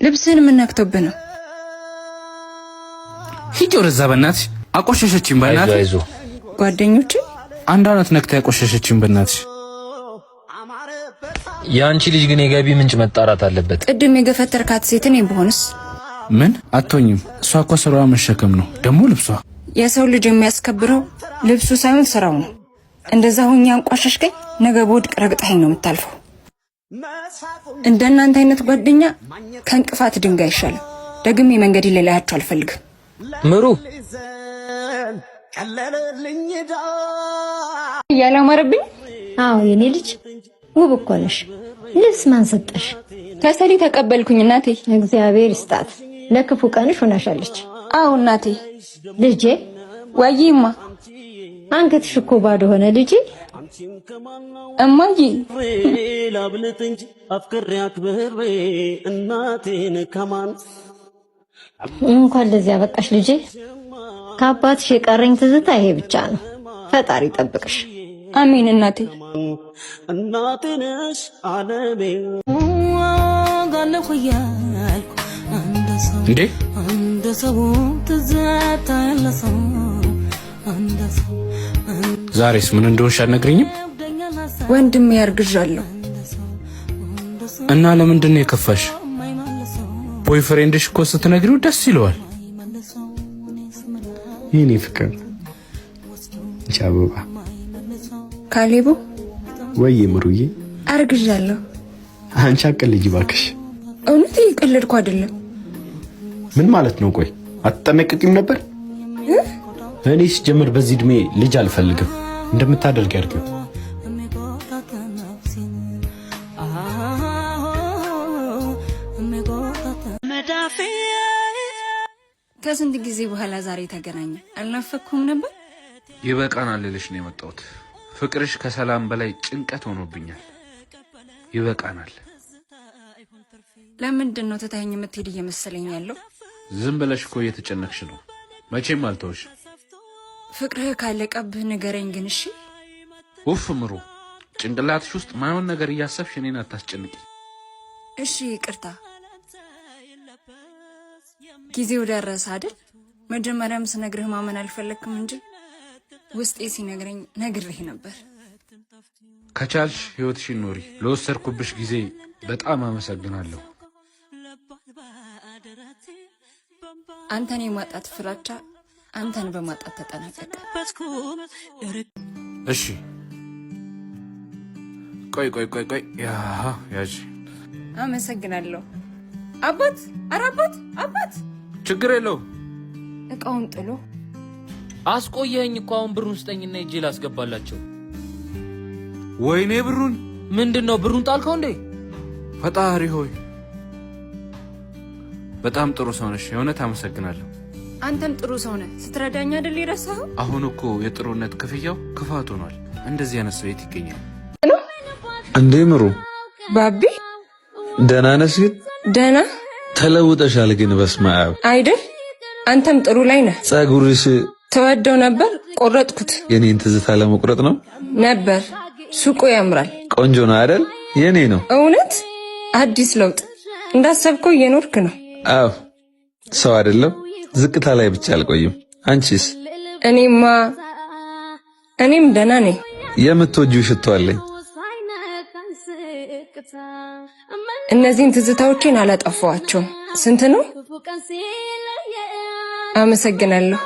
ልብስህን ምን ነክቶብህ ነው? ሂጂ ወደዛ በእናትሽ። አቆሸሸችኝ በእናትሽ። አይዞህ። ጓደኞቼ አንዷ ናት ነክታ ያቆሸሸችኝ በእናትሽ። የአንቺ ልጅ ግን የገቢ ምንጭ መጣራት አለበት። ቅድም የገፈተርካት ሴት እኔ ብሆንስ? ምን አትሆኝም። እሷ እኮ ስራዋ መሸከም ነው፣ ደግሞ ልብሷ። የሰው ልጅ የሚያስከብረው ልብሱ ሳይሆን ስራው ነው። እንደዛ ሁኛ አንቋሸሽከኝ፣ ነገ በወድቅ ረግጠኸኝ ነው የምታልፈው። እንደናንተ አይነት ጓደኛ ከእንቅፋት ድንጋይ አይሻልም። ደግሜ መንገድ ላይ ላያችሁ አልፈልግም። ምሩ። እያላማረብኝ። አዎ የኔ ልጅ ውብ እኮ ነሽ። ልብስ ማን ሰጠሽ? ከሰሊ ተቀበልኩኝ እናቴ። እግዚአብሔር ይስጣት። ለክፉ ቀንሽ ሆናሻለች። አዎ እናቴ። ልጄ። ወይማ። አንገትሽ እኮ ባዶ ሆነ ልጄ። እማዬ። ላብልጥ እንጂ አፍቅሬ አክብሬ እናቴን ከማን እንኳን ለዚያ በቃሽ ልጄ። ከአባትሽ የቀረኝ ትዝታ ይሄ ብቻ ነው። ፈጣሪ ይጠብቅሽ። አሜን እናቴ። እናቴ ነሽ ዓለሜ። እንዴ፣ ዛሬስ ምን እንደሆንሽ አልነግሪኝም? ወንድሜ አርግዣለሁ። እና ለምንድን ነው የከፋሽ? Boyfriend ሽ እኮ ስትነግሪው ደስ ይለዋል። የኔ ፍቅር፣ አበባ። ካሌቦ። ወይ ምሩዬ። አርግዣለሁ። አንቺ አትቀልጂ እባክሽ። እውነት እየቀለድኩ አይደለም። ምን ማለት ነው? ቆይ አትጠነቀቂም ነበር? እኔ ሲጀምር በዚህ እድሜ ልጅ አልፈልግም። እንደምታደርግ ያድርገው። ከስንት ጊዜ በኋላ ዛሬ ተገናኘን። አልናፈቅኩም ነበር? ይበቃናል ልልሽ ነው የመጣሁት። ፍቅርሽ ከሰላም በላይ ጭንቀት ሆኖብኛል። ይበቃናል። ለምንድን ነው ትተኸኝ የምትሄድ እየመሰለኝ ያለው? ዝም ብለሽ እኮ እየተጨነቅሽ ነው። መቼም አልተውሽ። ፍቅርህ ካለቀብህ ንገረኝ ግን እሺ። ውፍ ምሩ፣ ጭንቅላትሽ ውስጥ ማይሆን ነገር እያሰብሽ እኔን አታስጨንቂ። እሺ ይቅርታ። ጊዜው ደረሰ አይደል? መጀመሪያም ስነግርህ ማመን አልፈለግክም እንጂ ውስጤ ሲነግረኝ ነግሬህ ነበር። ከቻልሽ ህይወትሽን ኖሪ። ለወሰድኩብሽ ጊዜ በጣም አመሰግናለሁ። አንተን የማጣት ፍራቻ አንተን በማጣት ተጠናቀቀ። እሺ፣ ቆይ ቆይ ቆይ ቆይ፣ ያ ያዥ። አመሰግናለሁ አባት። ኧረ አባት አባት። ችግር የለውም። እቃውን ጥሎ አስቆየኸኝ እኮ። አሁን ብሩን ስጠኝና እጄ ላስገባላቸው። ወይኔ ብሩን! ምንድን ነው፣ ብሩን ጣልከው እንዴ? ፈጣሪ ሆይ፣ በጣም ጥሩ ሰው ነሽ። የእውነት አመሰግናለሁ። አንተም ጥሩ ሰው ነህ። ስትረዳኝ አይደል የረሳኸው? አሁን እኮ የጥሩነት ክፍያው ክፋት ሆኗል። እንደዚህ አይነት ሰው የት ይገኛል? እንዴ ምሩ። ባቢ። ደህና ነሽ ግን? ደህና። ተለውጠሻል ግን፣ በስመ አብ። አይደል? አንተም ጥሩ ላይ ነህ። ጸጉርሽ ተወደው ነበር፣ ቆረጥኩት። የኔን ትዝታ ለመቁረጥ ነው? ነበር። ሱቁ ያምራል። ቆንጆ ነው አይደል? የኔ ነው። እውነት አዲስ ለውጥ፣ እንዳሰብከው እየኖርክ ነው። አዎ፣ ሰው አይደለም ዝቅታ ላይ ብቻ አልቆይም። አንቺስ? እኔማ እኔም ደህና ነኝ። የምትወጂው ሽቶ አለኝ። እነዚህን ትዝታዎቼን አላጠፋኋቸውም። ስንት ነው? አመሰግናለሁ።